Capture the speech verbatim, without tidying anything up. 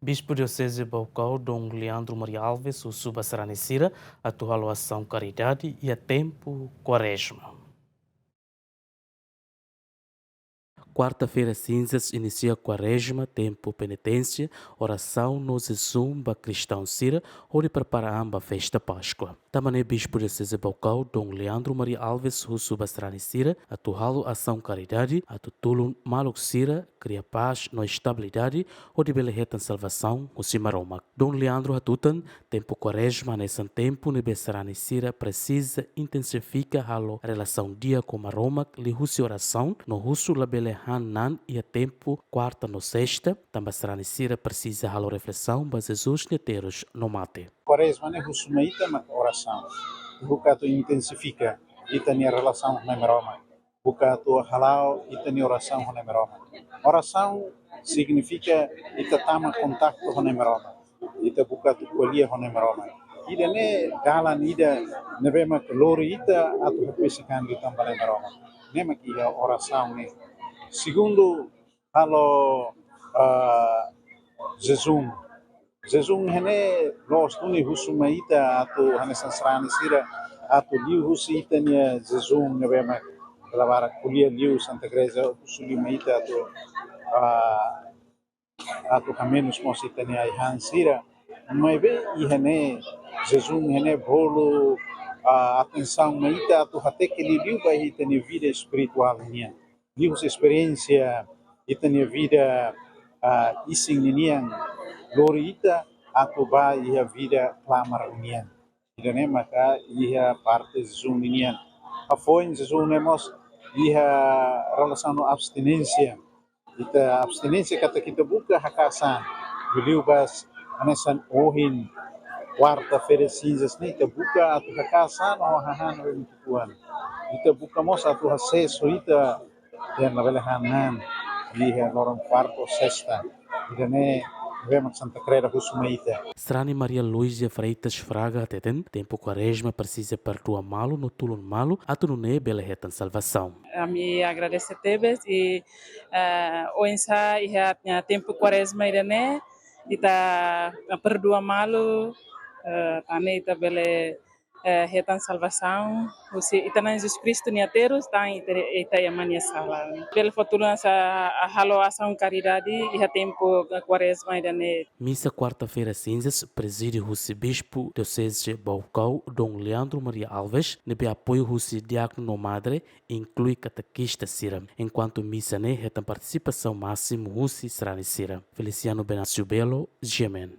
Bispu Dioseze Baucau, Dom Leandro Maria Alves, husu ba sarani sira atu halo asaun karidade iha tempu Kuarezma. Kuarta-feira Sinzas inisia Kuarezma, tempu peniténsia, orasaun no jejún ba kristaun sira, hodi prepara an ba festa Páskua. Tanba ne'e Bispu Dioseze Baucau, Dom Leandro Maria Alves, husu ba sarani sira atu halo asaun karidade, atu tulun maluk sira, kria pás no estabilidade, hodi bele hetan salvasaun husi Maromak. Dom Leandro hatutan, tempu Kuarezma hanesan tempu ne'ebé sarani sira presiza intensifika halo relasaun di'ak ho Maromak liuhusi orasaun, no husu labele han an iha tempu Kuarta no Sesta, tanba sarani sira presiza halo reflesaun ba Jesus nia terus no mate. Kuarezma ne'e husu mai ita maka orasaun. Buka atu intensifika ita-nia relasaun ho Maromak. Buka atu hala'o ita-nia orasaun ho Maromak. Orasaun signifika ita tama kontaktu ho Maromak. Ita buka atu ko'alia ho Maromak. Ida-ne'e dalan ida ne'ebé mak lori ita atu hakbesik an liután ba Maromak. Ne'e mak iha orasaun ne'e. Segundu, halo, ah, jejún. Jejún ne'e loos duni husu mai ita atu hanesan sarani sira atu liuhusi ita-nia jejún ne'ebé mak dala barak ko'alia liu Santa Igreja husu liu mai ita atu, ah, atu hamenus mós ita-nia ai-han sira. Maibé iha ne'e jejún ne'e bolu, ah, atensaun mai ita atu hateke liuliu ba ita-nia vida espirituál nian. Liuhusi esperiénsia ita-nia vida, ah, isin ninian, lori ita atu ba iha vida klamar nian. Ida-ne'e maka iha parte jejún ninian. Hafoin jejún ne'e mós iha relasaun ho abstinénsia. Ita abstinénsia katak ita buka haka'as an. Liuliu ba hanesan ohin, Kuarta-feira Sinzas ne'e ita buka atu haka'as an ho hahán ne'ebé mak uitoan. Ita buka mós atu hasees ho ita dehan labele han an iha loron Kuarta ou Sesta. Ida-ne'e ne'ebé mak Santa Kreda husu mai ita. Sarani Maria Luísa Freitas Fraga hateten, tempu Kuarezma presiza perdua malu no tulun malu atu nune'e bele hetan salvasaun. Ami agradese tebes i, eh, oinsá iha, eh, tempu Kuarezma ida-ne'e, ita, eh, perdua malu, eh, tan ne'e ita bele, eh, hetan salvasaun husi ita-nia Jesus Kristu nia terus tan ita, ita iha ema nia sala. Bele fó tulun asa halo asaun karidade iha tempu Kuarezma ida-ne'e. Misa Kuarta-feira Sinzas, prezide husi Bispu Dioseze Baucau, Dom Leandro Maria Alves, ne'ebé apoiu husi diákonu no madre, inklui katekista sira. Enkuantu misa ne'e hetan partisipasaun másimu husi sarani sira. Feliciano Venâncio Belo, G M N.